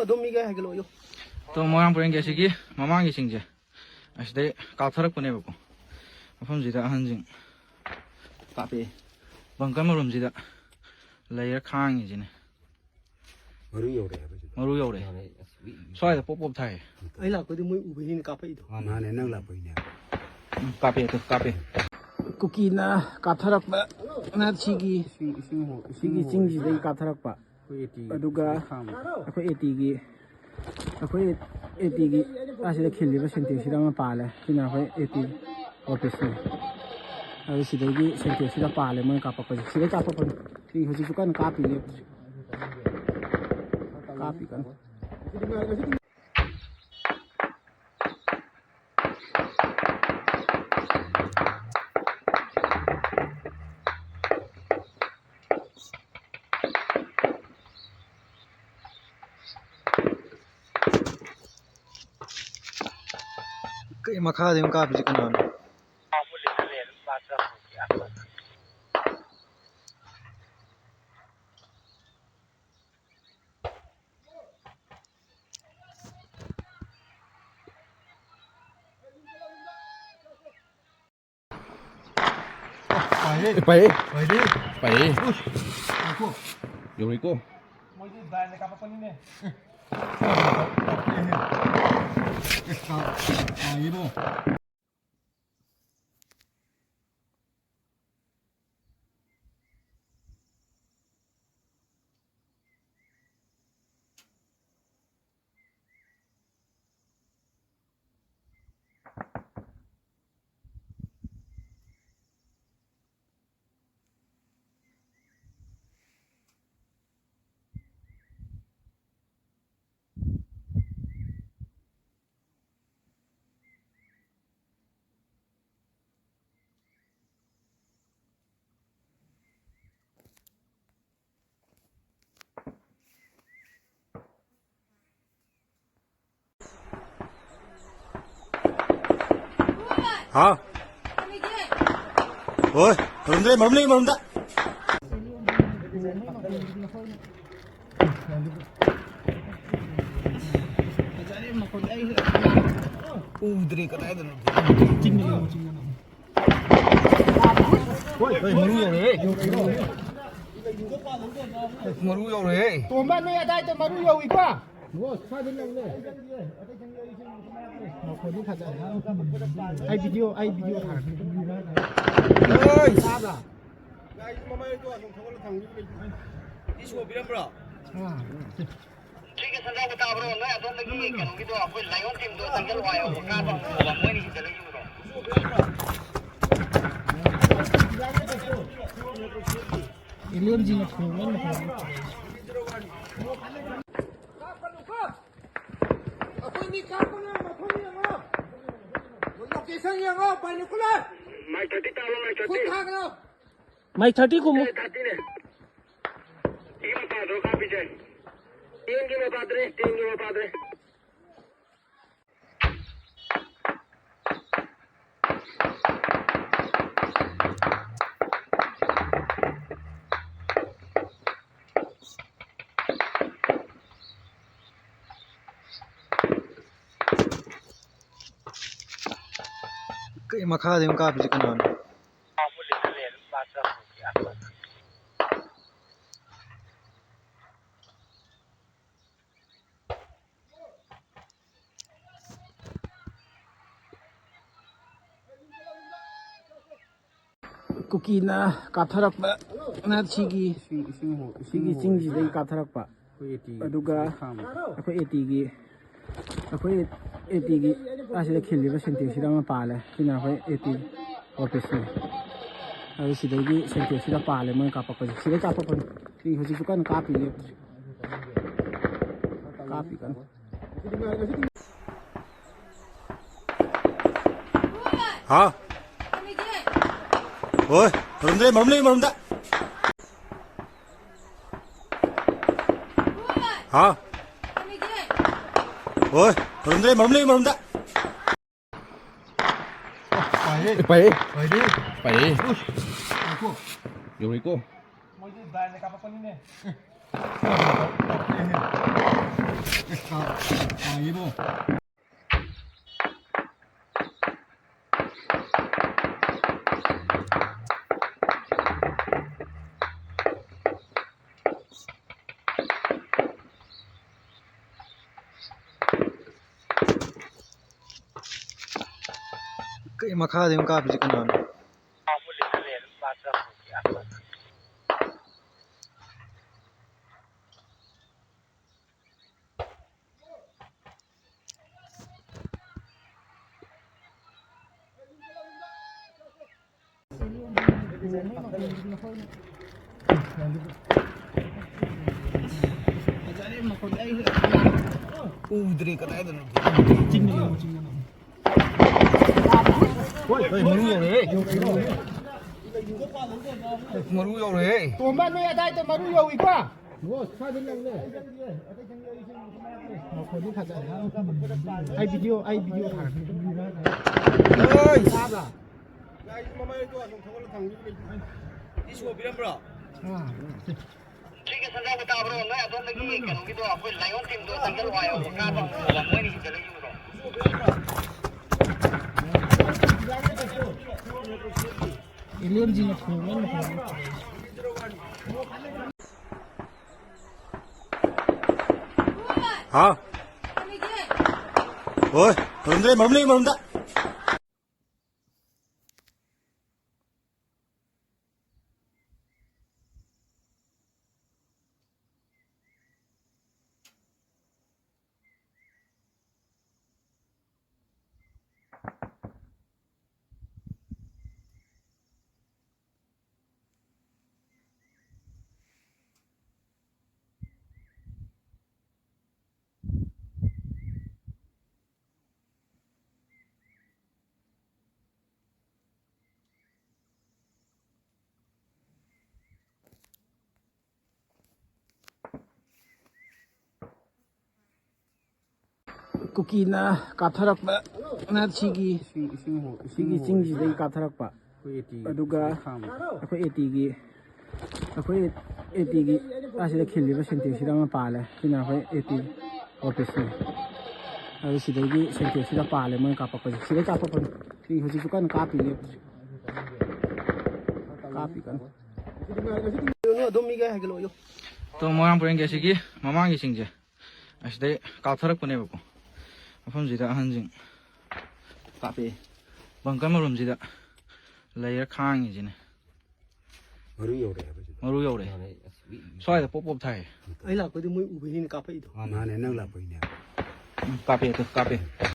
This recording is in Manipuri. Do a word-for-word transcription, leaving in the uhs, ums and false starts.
ꯑꯗꯨꯝ ꯃꯤꯒ ꯍꯥꯏꯒꯠꯂꯛꯑꯣ꯫ ꯇꯣ, ꯃꯣꯏꯔꯥꯡ ꯄꯨꯔꯦꯟꯒꯤ ꯑꯁꯤꯒꯤ ꯃꯃꯥꯡꯒꯤ ꯆꯤꯡꯁꯦ, ꯑꯁꯤꯗꯩ ꯀꯥꯞꯊꯔꯛꯄꯅꯦꯕꯀꯣ꯫ ꯃꯐꯝꯁꯤꯗ ꯑꯍꯟꯁꯤꯡ ꯀꯥꯞꯄꯛꯑꯦ꯫ ꯕꯪꯀꯔ ꯃꯔꯨꯝꯁꯤꯗ ꯂꯩꯔ ꯈꯥꯡꯉꯤꯁꯤꯅꯦ꯫ ꯃꯔꯨ ꯌꯧꯔꯛꯑꯦ ꯍꯥꯏꯕꯁꯤꯗ꯫ ꯃꯔꯨ ꯌꯧꯔꯛꯑꯦ꯫ ꯌꯧꯔꯛꯑꯦ꯫ ꯑꯁ, ꯎꯏ, ꯎꯏ꯫ ꯁ꯭ꯋꯥꯏꯗ ꯄꯣꯞ ꯄꯣꯞ ꯊꯥꯏ꯫ ꯑꯩ ꯂꯥꯛꯄꯗꯤ ꯃꯣꯏ ꯎꯕꯩꯅꯤꯅ ꯀꯥꯞꯄꯛꯏꯗꯣ꯫ ꯃꯥꯅꯦ, ꯅꯪ ꯂꯥꯛꯄꯩꯅꯦ꯫ ꯎꯝ, ꯀꯥꯞꯄꯦ, ꯑꯗꯨ ꯀꯥꯞꯄꯦ꯫ ꯀꯨꯀꯤꯅ ꯀꯥꯞꯊꯔꯛꯄ ꯅ ꯁꯤꯒꯤ, ꯏꯁꯤꯡ, ꯏꯁꯤꯡ ꯍꯣ-, ꯏꯁꯤꯡ ꯁꯤꯒꯤ ꯍꯣ-, ꯆꯤꯡꯁꯤꯗꯒꯤ ꯀꯥꯞꯊꯔꯛꯄ꯫ ꯑꯩꯈꯣꯏ ꯑꯦ ꯇꯤ ꯑꯗꯨꯒ ꯈꯥꯝꯕ꯫ ꯑꯩꯈꯣꯏ ꯑꯦ ꯇꯤꯒꯤ, ꯑꯩꯈꯣꯏ ꯑꯦ ꯇꯤꯒꯤ ꯑꯁꯤꯗ ꯈꯤꯜꯂꯤꯕ ꯁꯦꯟꯇꯦꯛꯁꯁꯤꯗ ꯑꯃ ꯄꯥꯜꯂꯦ꯫ ꯁꯤꯅ ꯑꯩꯈꯣꯏ ꯑꯦ ꯇꯤ ꯑꯣꯐꯤꯁꯅꯤ꯫ ꯑꯗꯨ ꯁꯤꯗꯒꯤ ꯁꯦꯟꯇꯦꯛꯁꯁꯤꯗ ꯄꯥꯜꯂꯦ ꯃꯣꯏꯅ ꯀꯥꯞꯄꯛꯄꯁꯦ꯫ ꯁꯤꯗꯩ ꯀꯥꯞꯄꯛꯄꯅꯤ꯫ ꯁꯤ ꯍꯧꯖꯤꯛꯁꯨ ꯀꯟꯅ ꯀꯥꯞꯄꯤꯅꯦ꯫ ꯀꯥꯞꯄꯤ ꯀꯟꯅ꯫ ꯀꯩ ꯃꯈꯥꯗꯩ ꯑꯃꯨꯛ ꯀꯥꯞꯄꯤꯁꯤ ꯀꯅꯥꯅꯣ? ꯄꯥꯏꯔꯦ꯫ ꯄꯥꯏꯔꯦ꯫ ꯄꯥꯏꯔꯦ꯫ ꯄꯥꯏꯔꯦ꯫ ꯎꯁ꯫ ꯉꯥꯏꯈꯣ꯫ ꯌꯧꯔꯦꯀꯣ꯫ ꯃꯣꯏꯗꯤ ꯗ꯭ꯔꯥꯏꯟꯗ ꯀꯥꯞꯄꯛꯄꯅꯤꯅꯦ꯫ ꯑꯦ꯫ ꯑꯦ, ꯄꯥꯏꯔꯦ꯫ ꯍꯥꯎ꯫ ꯍꯣꯏ, ꯃꯔꯨꯝꯗ ꯂꯩ, ꯃꯔꯨꯝ ꯂꯩ, ꯃꯔꯨꯝꯗ꯫ ꯎꯗ꯭ꯔꯦ ꯀꯗꯥꯏꯗꯅꯣ꯫ ꯍꯣꯏ, ꯃꯔꯨ ꯌꯧꯔꯦ꯫ ꯃꯔꯨ ꯌꯧꯔꯦ꯫ ꯇꯣꯝꯕ, ꯅꯣꯏ ꯑꯗꯥꯏꯗ ꯃꯔꯨ ꯌꯧꯏꯀꯣ? ꯃꯈꯣꯟꯗꯤ ꯐꯖꯔꯦ꯫ ꯑꯩ ꯚꯤꯗꯤꯑꯣ, ꯑꯩ ꯚꯤꯗꯤꯑꯣ ꯊꯥꯔꯛꯀꯦ꯫ ꯇꯥꯕ꯭ꯔꯥ? ꯁꯤꯒꯤ ꯁꯟꯖꯥꯎꯕ ꯇꯥꯕ꯭ꯔꯣ? ꯅꯣꯏ ꯑꯗꯣꯝꯗꯒꯤ ꯀꯩꯅꯣꯒꯤꯗꯣ, ꯑꯩꯈꯣꯏ ꯂꯥꯏꯑꯣꯟ ꯇꯤꯝꯗꯣ ꯆꯪꯁꯤꯜꯂꯣ ꯍꯥꯏꯌꯣ, ꯀꯥꯞꯄ ꯍꯧꯔꯣꯕ, ꯃꯣꯏꯅ ꯏꯟꯁꯤꯜꯂ ꯌꯦꯡꯉꯨꯔꯣ꯫ ꯑꯦꯂꯤꯌꯟꯁꯤꯡꯅ ꯊꯣꯡꯕ ꯃꯇꯝꯗ ꯑꯩꯈꯣꯏ ꯃꯤ ꯀꯥꯞꯄꯅ ꯃꯐꯝ ꯌꯦꯡꯉꯣ꯫ ꯂꯣꯀꯦꯁꯟ ꯌꯦꯡꯉꯣ, ꯕꯥꯏꯅꯣꯀꯨꯂꯔ꯫ ꯃꯥꯏꯛ ꯊꯥꯔꯇꯤ ꯇꯥꯕ꯭ꯔꯣ, ꯃꯥꯏꯛ ꯊꯥꯔꯇꯤ? ꯈꯨꯠ ꯊꯥꯒꯅꯣ꯫ Mike thirty ꯈꯨꯝꯃꯨ꯫ ꯊꯥꯔꯇꯤꯅꯦ꯫ ꯁꯤꯒꯤ ꯃꯄꯥꯗꯨꯔꯣ ꯀꯥꯞꯄꯤꯁꯦ? ꯇꯦꯟꯒꯤ ꯃꯄꯥꯗꯨꯅꯦ, ꯇꯦꯟꯒꯤ ꯃꯄꯥꯗꯨꯅꯦ꯫ ꯀꯩ ꯃꯈꯥꯗꯩ ꯑꯃꯨꯛ ꯀꯥꯞꯄꯤꯁꯦ ꯀꯩꯅꯣꯅꯦ? ꯀꯨꯀꯤꯅ ꯀꯥꯞꯊꯔꯛꯄ ꯅ ꯁꯤꯒꯤ, ꯏꯁꯤꯡ, ꯏꯁꯤꯡ ꯍꯣ-, ꯏꯁꯤꯡ ꯁꯤꯒꯤ ꯍꯣ-, ꯆꯤꯡꯁꯤꯗꯒꯤ ꯀꯥꯞꯊꯔꯛꯄ꯫ ꯑꯩꯈꯣꯏ ꯑꯦ ꯇꯤ ꯑꯗꯨꯒ ꯏꯁꯤꯡ ꯈꯥꯝꯕ꯫ ꯑꯩꯈꯣꯏ ꯑꯦ ꯇꯤꯒꯤ, ꯑꯩꯈꯣꯏ ꯑꯦ ꯇꯤꯒꯤ ꯑꯁꯤꯗ ꯈꯤꯜꯂꯤꯕ ꯁꯦꯟꯇꯦꯛꯁꯁꯤꯗ ꯑꯃ ꯄꯥꯜꯂꯦ꯫ ꯁꯤꯅ ꯑꯩꯈꯣꯏ ꯑꯦ ꯇꯤ ꯑꯣꯐꯤꯁꯅꯤ꯫ ꯑꯗꯨ ꯁꯤꯗꯒꯤ ꯁꯦꯟꯇꯦꯛꯁꯁꯤꯗ ꯄꯥꯜꯂꯦ ꯃꯣꯏꯅ ꯀꯥꯞꯄꯛꯄꯁꯦ꯫ ꯁꯤꯗꯩ ꯀꯥꯞꯄꯛꯄꯅꯤ꯫ ꯁꯤ ꯍꯧꯖꯤꯛꯁꯨ ꯀꯟꯅ ꯀꯥꯞꯄꯤꯌꯦ꯫ ꯀꯥꯞꯄꯤ ꯀꯟꯅ꯫ ꯍꯥꯎ꯫ ꯍꯣꯏ, ꯃꯔꯨꯝꯗ ꯂꯩ, ꯃꯔꯨꯝ ꯂꯩ, ꯃꯔꯨꯝꯗ꯫ ꯍꯥꯎ꯫ ꯍꯣꯏ, ꯃꯔꯨꯝꯗ ꯂꯩ, ꯃꯔꯨꯝ ꯂꯩ, ꯃꯔꯨꯝꯗ꯫ ꯄꯥꯏꯔꯦ꯫ ꯄꯥꯏꯔꯦ꯫ ꯄꯥꯏꯔꯦ꯫ ꯄꯥꯏꯔꯦ꯫ ꯎꯁ, ꯉꯥꯏꯈꯣ꯫ ꯌꯧꯔꯦꯀꯣ꯫ ꯃꯣꯏꯗꯤ ꯗꯥꯏꯅ ꯀꯥꯞꯄꯛꯄꯅꯤꯅꯦ꯫ ꯀꯩ ꯃꯈꯥꯗꯩ ꯑꯃꯨꯛ ꯀꯥꯞꯄꯤꯁꯤ ꯀꯅꯥꯅꯣ? ꯎꯗ꯭ꯔꯦ ꯀꯗꯥꯏꯗꯅꯣ꯫ ꯍꯣꯏ, ꯃꯔꯨ ꯌꯧꯔꯦꯍꯦ꯫ ꯃꯔꯨ ꯌꯧꯔꯦꯍꯦ꯫ ꯇꯣꯝꯕ, ꯅꯣꯏ ꯑꯗꯥꯏꯗ ꯃꯔꯨ ꯌꯧꯏꯀꯣ? ꯃꯈꯣꯟꯗꯤ ꯐꯖꯔꯦ꯫ ꯑꯩ ꯚꯤꯗꯤꯑꯣ, ꯑꯩ ꯚꯤꯗꯤꯑꯣ ꯊꯥꯔꯛꯀꯦ꯫ ꯇꯥꯕ꯭ꯔꯥ? ꯁꯤꯒꯤ ꯁꯟꯖꯥꯎꯕ ꯇꯥꯕ꯭ꯔꯣ? ꯅꯣꯏ ꯑꯗꯣꯝꯗꯒꯤ ꯀꯩꯅꯣꯒꯤꯗꯣ, ꯑꯩꯈꯣꯏ ꯂꯥꯏꯑꯣꯟ ꯇꯤꯝꯗꯣ ꯆꯪꯁꯜꯂꯣ ꯍꯥꯏꯌꯣ꯫ ꯀꯥꯗ ꯃꯣꯏꯅ ꯏꯟꯖꯜꯂ ꯌꯨꯝꯗꯣ꯫ ꯑꯦꯂꯤꯌꯟꯁꯤꯡꯅ ꯊꯣꯡꯕ ꯃꯈꯣꯟ꯫ ꯍꯥꯎ꯫ ꯍꯣꯏ, ꯃꯔꯨꯝꯗ ꯂꯩ, ꯃꯔꯨꯝ ꯂꯩ, ꯃꯔꯨꯝꯗ꯫ ꯀꯨꯀꯤꯅ ꯀꯥꯞꯊꯔꯛꯄ ꯅ ꯁꯤꯒꯤ, ꯏꯁꯤꯡ, ꯏꯁꯤꯡ ꯍꯣ-, ꯏꯁꯤꯡ ꯁꯤꯒꯤ ꯍꯣ-, ꯆꯤꯡꯁꯤꯗꯒꯤ ꯀꯥꯞꯊꯔꯛꯄ꯫ ꯑꯩꯈꯣꯏ ꯑꯦ ꯇꯤꯒꯤ ꯑꯗꯨꯒ ꯏꯁꯤꯡ ꯈꯥꯝꯕ꯫ ꯑꯩꯈꯣꯏ ꯑꯦ ꯇꯤꯒꯤ, ꯑꯩꯈꯣꯏ ꯑꯦ ꯇꯤꯒꯤ ꯑꯁꯤꯗ ꯈꯤꯜꯂꯤꯕ ꯁꯦꯟꯇꯦꯛꯁꯤꯗ ꯑꯃ ꯄꯥꯜꯂꯦ꯫ ꯁꯤꯅ ꯑꯩꯈꯣꯏ ꯑꯦ ꯄꯤ ꯑꯣꯐꯤꯁꯅꯤ꯫ ꯑꯗꯨ ꯁꯤꯗꯒꯤ ꯁꯦꯟꯇꯦꯛꯁꯤꯗ ꯄꯥꯜꯂꯦ ꯃꯣꯏꯅ ꯀꯥꯞꯄꯛꯄꯁꯦ꯫ ꯁꯤꯗꯩ ꯀꯥꯞꯄꯛꯄꯅꯤ꯫ ꯁꯤ ꯍꯧꯖꯤꯛꯁꯨ ꯀꯟꯅ ꯀꯥꯞꯄꯤꯌꯦ꯫ ꯀꯥꯞꯄꯤ ꯀꯟꯅ꯫ ꯑꯗꯨꯝ ꯃꯤꯒ ꯍꯥꯏꯒꯠꯂꯛꯑꯣ꯫ ꯇꯣ, ꯃꯣꯏꯔꯥꯡ ꯄꯨꯔꯦꯟꯒꯤ ꯑꯁꯤꯒꯤ ꯃꯃꯥꯡꯒꯤ ꯆꯤꯡꯁꯦ ꯑꯁꯤꯗꯩ ꯀꯥꯞꯊꯔꯛꯄꯅꯦꯕꯀꯣ꯫ ꯃꯐꯝꯁꯤꯗ ꯑꯍꯟꯁꯤꯡ ꯀꯥꯞꯄꯛꯑꯦ꯫ ꯕꯪꯀꯔ ꯃꯔꯨꯝꯁꯤꯗ ꯂꯩꯔ ꯈꯥꯡꯉꯤꯁꯤꯅꯦ꯫ ꯃꯔꯨ ꯌꯧꯔꯛꯑꯦ ꯍꯥꯏꯕꯁꯤꯗ꯫ ꯃꯔꯨ ꯌꯧꯔꯛꯑꯦ꯫ ꯃꯥꯅꯦ, ꯑꯁ, ꯃꯤ, ꯃꯤ ꯁ꯭ꯋꯥꯏꯗ ꯄꯣꯞ ꯄꯣꯞ ꯊꯥꯏ꯫ ꯑꯩ ꯂꯥꯛꯄꯗꯤ ꯃꯣꯏ ꯎꯕꯩꯅꯤꯅꯦ ꯀꯥꯞꯄꯛꯏꯗꯣ꯫ ꯃꯥꯅꯦ, ꯅꯪ ꯂꯥꯛꯄꯩꯅꯦ꯫ ꯎꯝ, ꯀꯥꯞꯄꯦ, ꯑꯗꯨ ꯀꯥꯞꯄꯦ꯫